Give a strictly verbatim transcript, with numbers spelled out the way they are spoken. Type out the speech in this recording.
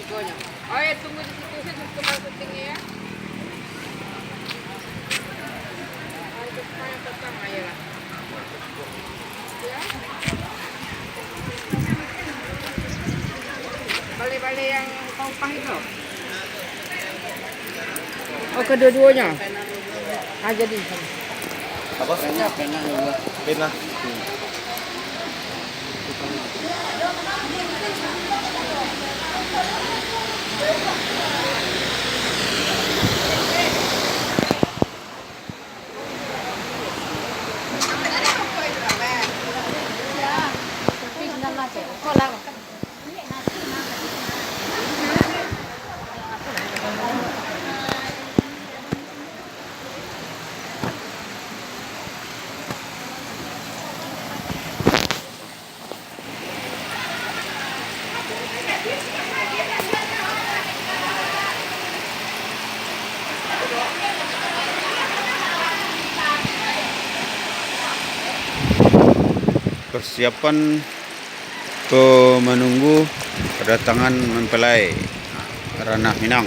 Oh ya, tunggu di situ saja, tukang syutingnya ya. Ah, itu semua yang potong, ayolah. Ya. Balik-balik yang upah-upah itu. Oh, kedua-duanya. Ah, jadi. Apa? Pena, pena dua. Pena. Persiapan ko manunggu kadatangan mempelai Ranah Minang.